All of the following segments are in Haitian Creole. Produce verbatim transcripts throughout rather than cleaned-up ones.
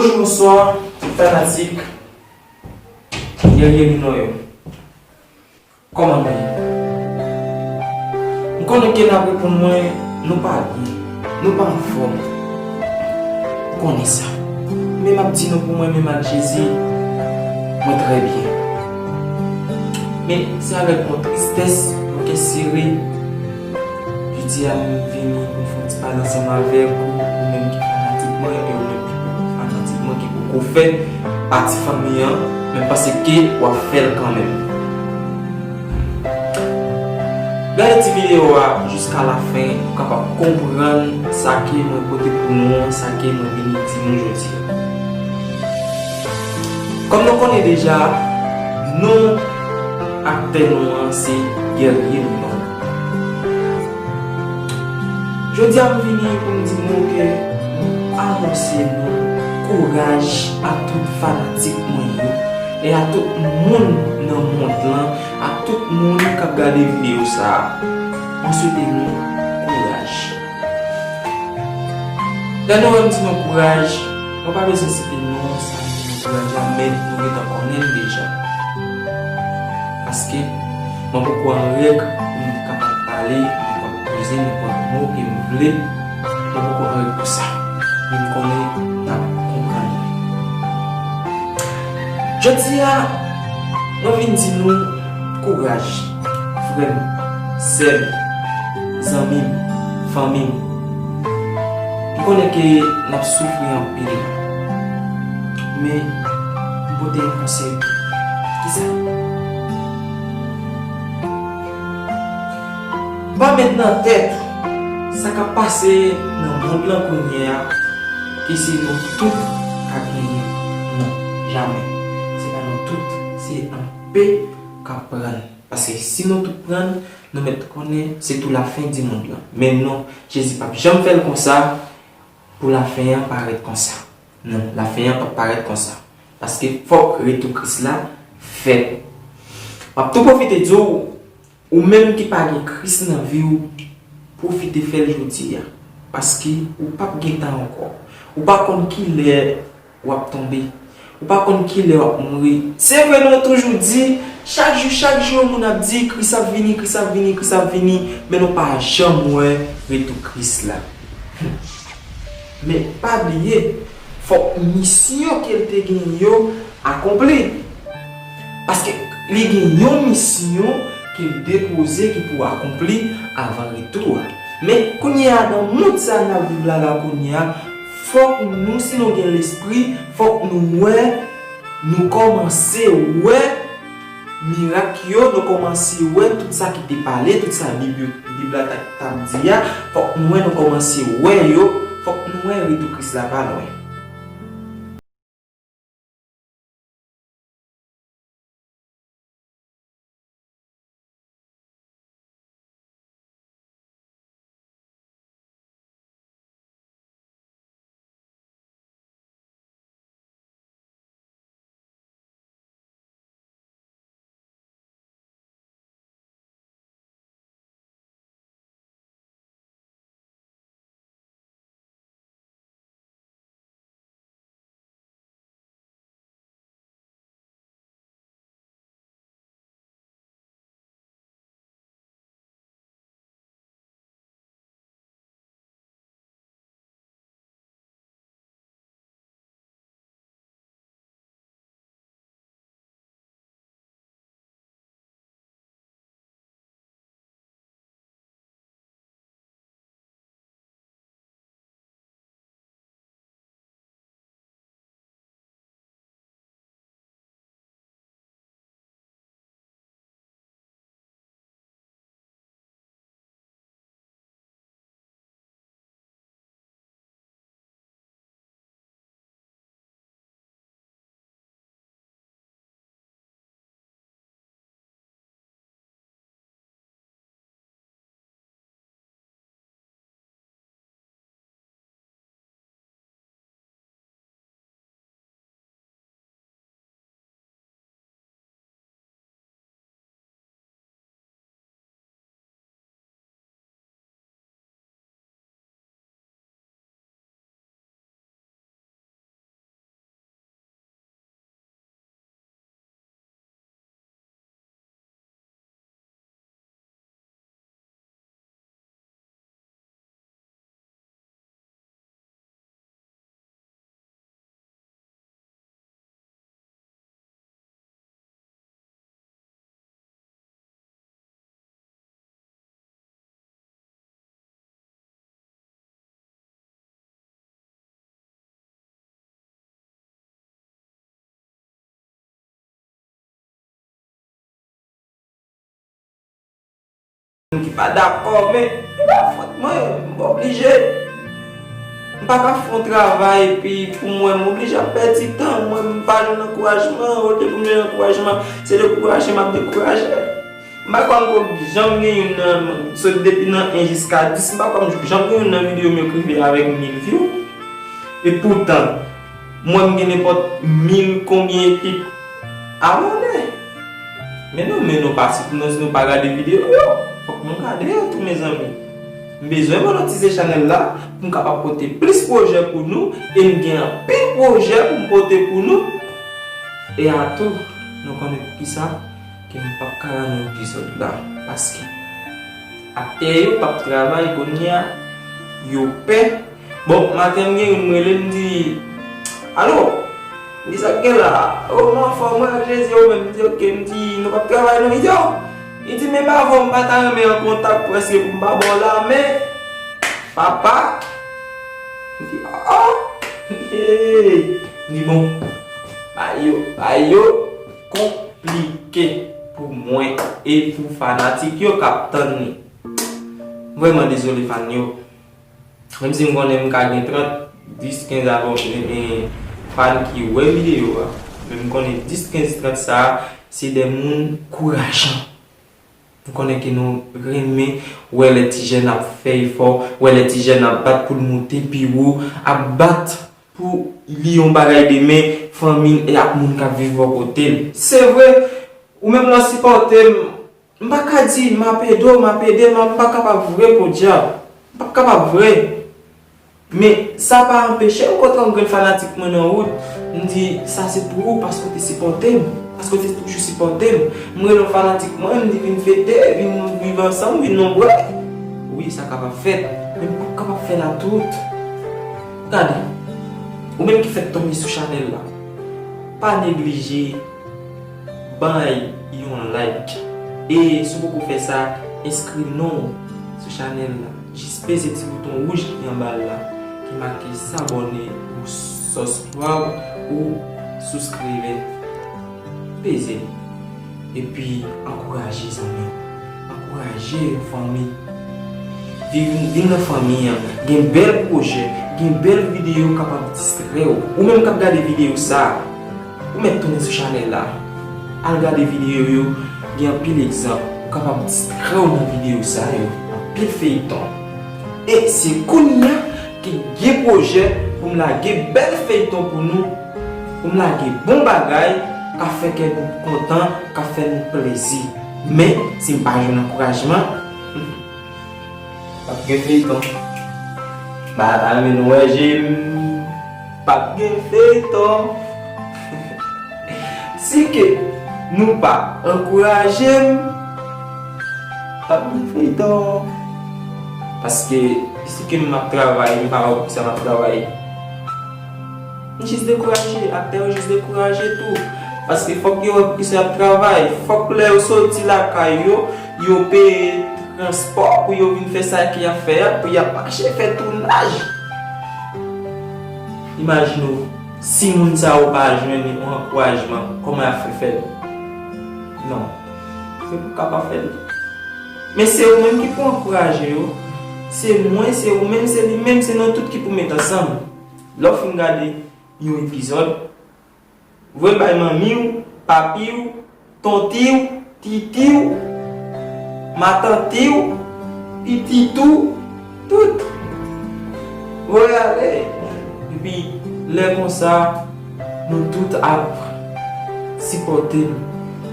Bonjou, bonswa, tout fanatik Guerrier Minò yo. Kòman nou ye? M konnen ke n ap reponn mwen, nou pa byen, nou pa anfòm. M konnen sa. Men m ap di nou, pou mwen menm ak Jezi, mwen trè byen. Men se avèk yon tristès, yon kè sere, jodi a m vini pou m fè yon ti pale ansanm avèk ou, ou menm ki fanatik mwen, e ou menm ki poko fanatik mwen, ki poko fè pati fanmi an, men m panse ke w ap fè l kanmenm. Gade ti videyo a jiska lafen pou w kapab konprann sa ke mwen pote pou nou an, sa ke mwen vini di nou jodi a. Kòm nou konnen deja, non aktè nou an se Guerrier Minò. Jodi a m vini pou m di nou ke m anonse nou kouraj a tout fanatik mwen yo e a tout moun nan mond lan, a tout moun k ap gade videyo sa a. Mwen swete nou kouraj. Lè nou wè m di nou kouraj, mwen pa bezwen site non sa m di nou kouraj la, men nou gentan konnen l deja. Paske mwen poko an règ pou m kapab pale nenpòt koze, nenpòt mo ke m vle. Mwen poko an règ pou sa. Men m konnen n ap konprann mwen. Jodi a, mwen vin di nou kouraj, frè m, sè m, zanmi m, fanmi m. M konnen ke n ap soufri anpil, men m pote yon konsèy pou nou. Kisa? Pa met nan tèt sa k ap pase nan mond lan kounye a, ke se nou tout k ap genyen. Non, jamè. Se pa nou tout, se anpe k ap pran. Paske si nou tout pran, nou mèt konnen se tou lafen di mond lan. Men non, Jezi p ap janm fè l konsa pou lafen an parèt konsa. Non, lafen an p ap parèt konsa. Paske fòk retou Kris la fèt. M ap tou pwofite di w, ou menm ki pa gen Kris nan vi w, pwofite fè l jodi a. Paske ou p ap gen tan ankò. Ou pa konn kilè w ap tonbe. Ou pa konn kilè w ap mouri. Se vre, nou toujou di, chak jou, chak jou, moun ap di, Kris ap vini, Kris ap vini, Kris ap vini, men nou pa janm wè retou Kris la. Men pa bliye, fòk misyon ke l te gen yo akonpli. Paske li gen yon misyon ke l depoze ki pou akonpli avan retou a. Men kounye a, nan mond sa n ap viv la, la kounye a, fòk nou, si nou gen lespri, fòk nou wè, nou kòmanse wè mirak yo, nou kòmanse wè tout sa ki te pale, tout sa Bib yo, Bib la t ap, t ap di a, fòk nou wè, nou kòmanse wè yo, fòk nou wè retou Kris la pa lwen. moun ki pa dakò, men e pa fòt mwen, m oblije. M pa ka fè yon travay epi pou mwen, m oblije ap pèdi tan, mwen m pa jwenn ankourajman, olye pou m jwenn ankourajman, se dekouraje m ap dekouraje. M pa kwè m ko janm gen youn nan, sot depi nan en jiska dis, m pa kwè m janm gen youn nan videyo m yo k rive avèk mil view. E poutan, mwen m gen nenpòt mil konbyen epi abòne. Men non, men non, pa si nou, si nou pa gade videyo yo. Fòk nou gade yo tou, mezanmi. M bezwen monétize chanèl la pou m kapab pote plis pwojè pou nou, e m gen anpil pwojè pou m pote pou nou. E atou, nou konnen poukisa ke m p ap ka ba nou epizòd la, paske aktè yo p ap travay kounye a, yo pè. Bon, maten m gen youn m rele, m di, "Alo?" M di, "Sa k gen la?" "O, m anfòm, mwen ak Jezi, ou menm?" M di, "Oke." M di, "Nou p ap travay non?" Li di, "O!" Li di, "Men pa vre, m pa ta renmen an kontak prèske pou m pa ba w la, men papa." M di, "O!" M di, "Bon, bagay yo, bagay yo konplike pou mwen e pou fanatik yo k ap tann li." M vrèman dezole, fan yo. Menm si m konnen m ka gen trant, dis, kenz abòne, e, fan ki wè videyo a, men m konnen dis, kenz, trant sa a, se de moun kourajan. M konnen ke nou renmen wè lè ti jèn ap fè efò, wè lè ti jèn ap bat pou l moute pi wo, ap bat pou li yon bagay demen, fanmi l e ak moun k ap viv bò kote l. Se vre, ou menm lè w sipòte m, m pa ka di m ap ede w, m ap ede, m ap, m pa kapab vre, podyab. M p ap kapab vre. Men sa pa anpeche m kontre yon grenn fanatik mwen nan wout. M di, "Sa se pou ou, paske w te sipòte m, paske w te toujou sipòte m." M rele yon fanatik mwen, m di, "Vin fete, vin nou viv ansanm, vin nou bwè." Wi, sa kapab fèt, men m p ap kapab fè l a tout. Gade, ou menm ki fèk tonbe sou chanèl la, pa neglije bay yon like. E si w poko fè sa, enskri non w sou chanèl la. Jis peze ti bouton wouj ki anba l la, ki make s'abonner ou subscribe ou subscribe. Peze l. Epi ankouraje zanmi w. Ankouraje fanmi. Vin, vin nan fanmi an. Gen bèl pwojè, gen bèl videyo kapab distrè w. Ou menm k ap gade videyo sa a, ou mèt tounen sou chanèl la. Al gade videyo yo, gen anpil egzanp. Ou kapab distrè w nan videyo sa yo. Anpil feyton. E se kounye a ke gen pwojè pou m lage bèl feyton pou nou, pou m lage bon bagay k ap fè kè nou kontan, k ap fè nou plezi. Men, si m pa jwenn ankourajman, p ap gen feyton. Ba, pa renmen nou wè je m. P ap gen feyton. Si ke nou pa ankouraje m, p ap gen feyton. Paske, si ke m ap travay, m pa wè poukisa m ap travay. M jis dekouraje, aktè yo jis dekouraje tou. Paske fòk yo wè poukisa y ap travay. Fòk lè yo soti lakay yo, yo peye transpò pou yo vin fè sa ke y ap fè a, pou y ap mache fè tounaj. Imajine w, si moun sa yo pa jwenn yon ankourajman, kòman y ap fè fè l? Non, yo p ap kapab fè l. Men se ou menm ki pou ankouraje yo. Se mwen, se ou menm, se li menm, se nou tout ki pou met ansanm. Lè w fin gade yon epizòd, voye l bay manmi w, papi w, tonti w, titi w, matanti w, pitit ou, tout. Voye ale. Epi, lè konsa, nou tout ap sipòte nou.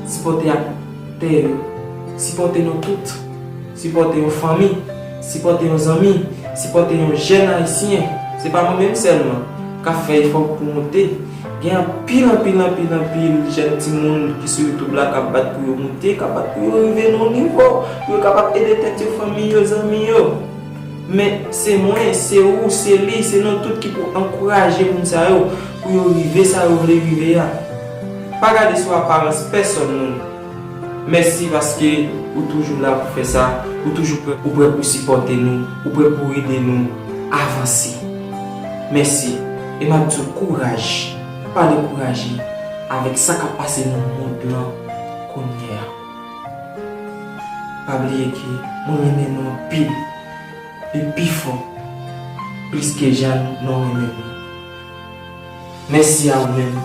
Sipòte aktè yo. Sipòte nou tout. Sipòte yon fanmi, sipòte yon zanmi, sipòte yon jèn ayisyen. Se pa mwen menm sèlman k ap fè efò pou moute. Gen anpil, anpil, anpil, anpil jèn timoun ki sou YouTube la k ap bat pou yo moute, k ap bat pou yo rive nan yon nivo, pou yo kapab ede tèt yo, fanmi yo, zanmi yo. Men se mwen, se ou, se li, se nou tout ki pou ankouraje moun sa yo pou yo rive sa yo vle rive a. Pa gade sou aparans pèsonn moun. Mèsi paske ou toujou la pou fè sa, ou toujou prè, ou prè pou sipòte nou, ou prè pou ede nou avanse. Mèsi. E m ap di w kouraj, pa dekouraje avèk sa k ap pase nan mond lan kounye a. Pa bliye ke mwen renmen nou anpil, e pi fò, plis ke jan nou renmen mwen. Mèsi a ou menm.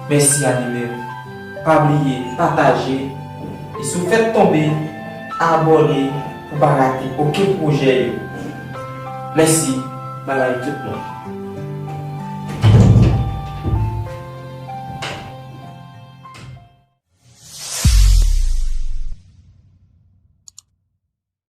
Mèsi a li menm. Pa bliye pataje. E si w fèk tonbe, abòne pou pa rate okenn pwojè yo. Mèsi. Babay tout moun.